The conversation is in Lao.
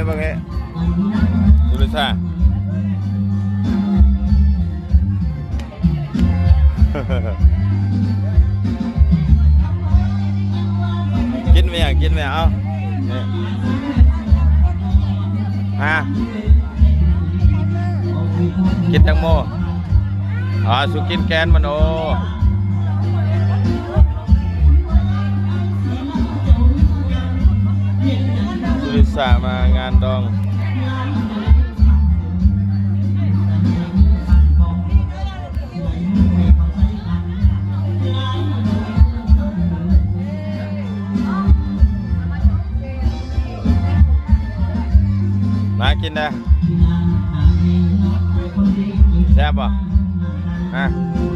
ເບິ່ງເອ ສຸລິສາ ກິນໄປຫຍັງ ກິນໄປຫຍັງ ເອົາ ນີ້ ຮະ ກິນແຕງໂມ ອໍ ສຸກິນແກນມັນ ໂອ ສຸລິສາມາງານດອງ. ມາກິນເດີ້ ແຊບບໍ່? ມາ.